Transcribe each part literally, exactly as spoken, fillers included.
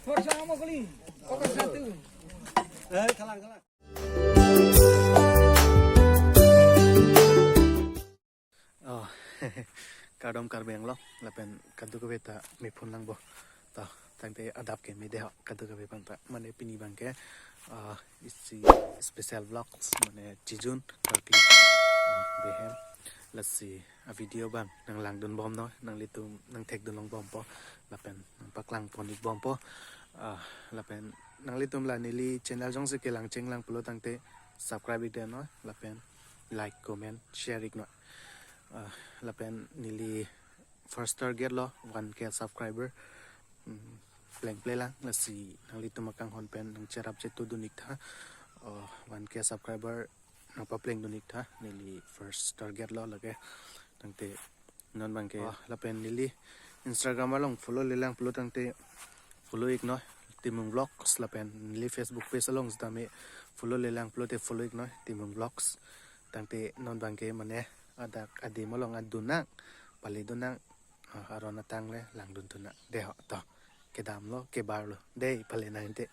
Nomor sama kali. Nomor satu. Eh, kalang, kalang. Oh, kardom Karbi Anglong, lapen kadokave ta mephun lang bo. To, tangte adap ke me dei ho, kadokave aphan ta, mane pini abangke, ah, isi special vlogs, mane Chijun, Karbi, ah, Behem, lasi a video abang nanglangdun bomnon, nanglitum nangthekdun long bompo, lapen nangpaklang pon ik bompo, ah, lapen nanglitum la neli channel jongsi kelang chenglang pulo tangte subscribe ik detnon, lapen like, comment, share iknon. Ah, lapen neli first target lo one K subscriber. Hmm, plengple lang, lasi nanglitum akanghon pen nangcherap chetudun ik tha. Oh, one K subscriber nangpaplengdun ik tha. Neli first target lo lake. Tangte non abangke. Oh, lapen neli Instagram along follow-le lang pulo tangte follow iknon, Timung Vlogs, lapen neli Facebook page along sitame follow-le lang pulote follow iknon, Timung Vlogs. Tangte non abangke mane adak adim along adun nang, paledun nang, ah, aron atang le langdun thu nang. Dei ho, to, kedam lo, kebar lo. Dei, pale nangte.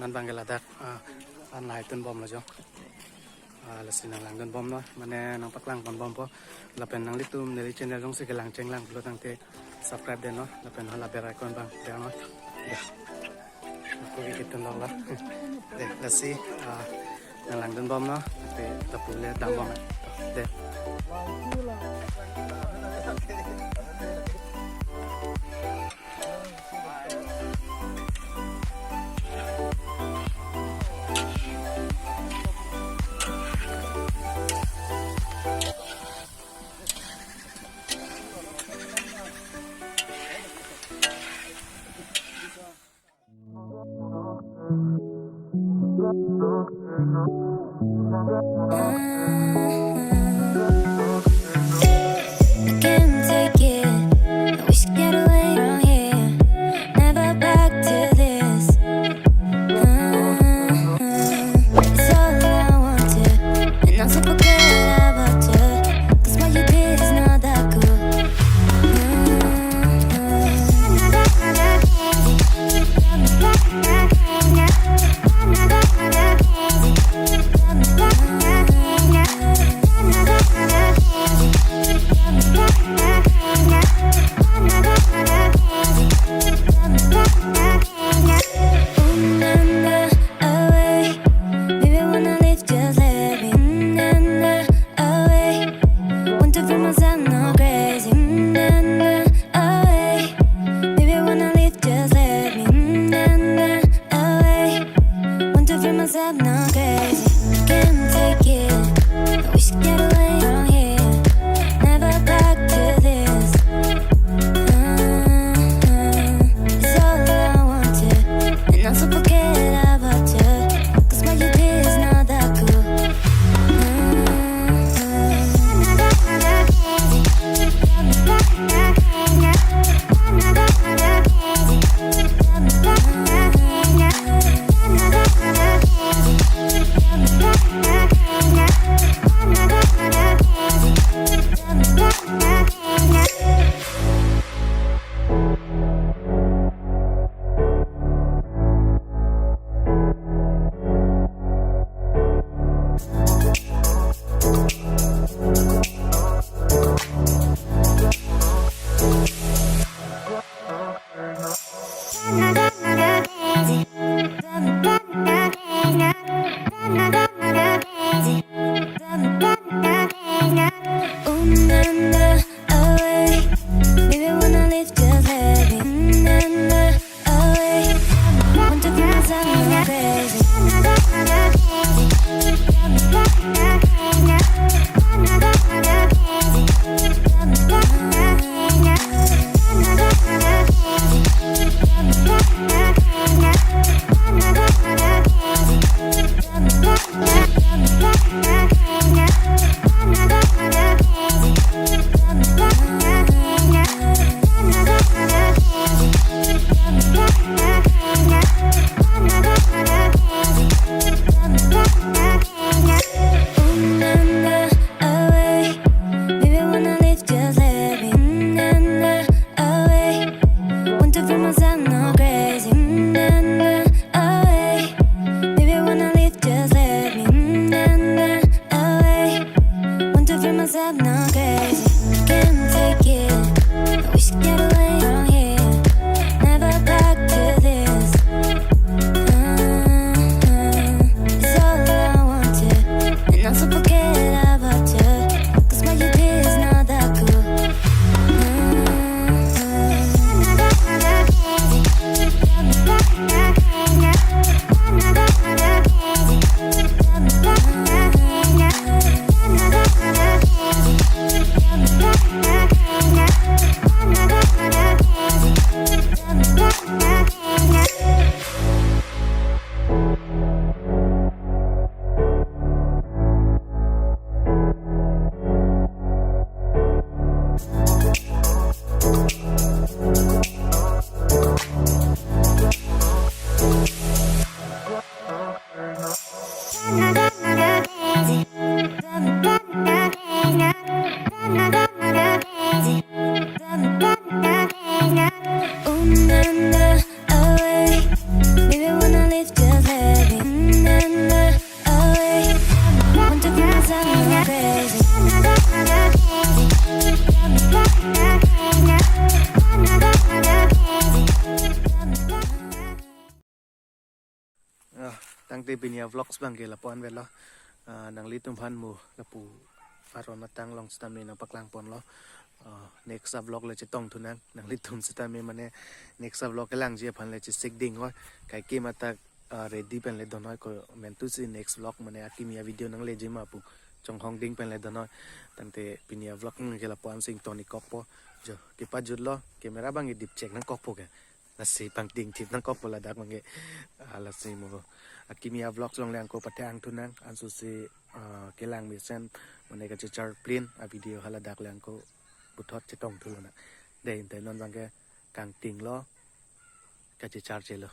Nang abang ke ladak, ah, an lahai tunbomlo jo. Ah, lasi nanglangdunbomnon, mane nangpaklang ponbompo. Lapen nanglitum neli channel jongsi kelang chenglang pulo tangte subscribe detnon, lapen hala bell icon abang detnon. Ya. Ako ke tunlonglo. De, lasi, ah, nanglangdunbomnon, te lapu le dambom. De. I can't take it. I wish I could get away from here. Never back to this. It's all I wanted, and I'm so forget about you. 'Cause what you did is not that cool. Away. Baby, wanna leave, just let me. Mm, na, na, away. Want to feel myself, not crazy. Mm, na, na, away. Baby, wanna leave, just let me. Mm, na, na, away. Want to feel myself, not crazy. Can't take it. I wish I could get away from here. Never back to this. It's all I wanted, and I'm so forget about you. 'Cause what you did is not that cool. Tangte pini a vlogs abang ke lapu-an avelo. Ah, nanglitum aphan mo lapu aron atang along sitame nangpaklang ponlo. Ah, next a vlog le chetong thunang. Nanglitum sitame mane next a vlog kelangji aphan le chesik ding hoi. Kaikema ta, ah, ready pen le don hoi, komantu si next vlog mane akimi a video nangleji ma pu chonghong ding pen le don hoi. Tangte pini a vlog abang ke lapu-an si ingtonik kokpo. Jo, kepajutlo, camera abang ke dip chek nangkokpo ke. Lasi pangding thip nangkokpo ladak abang ke. Ah, lasi mo akimi a vlogs along le angko pate-ang thunang, anso si, ah, kelang mesen mane kachechar plin a video haladak le angko puthot chetong thulonang. Dei, dei non abang ke kangtinglo, kachechar chelo.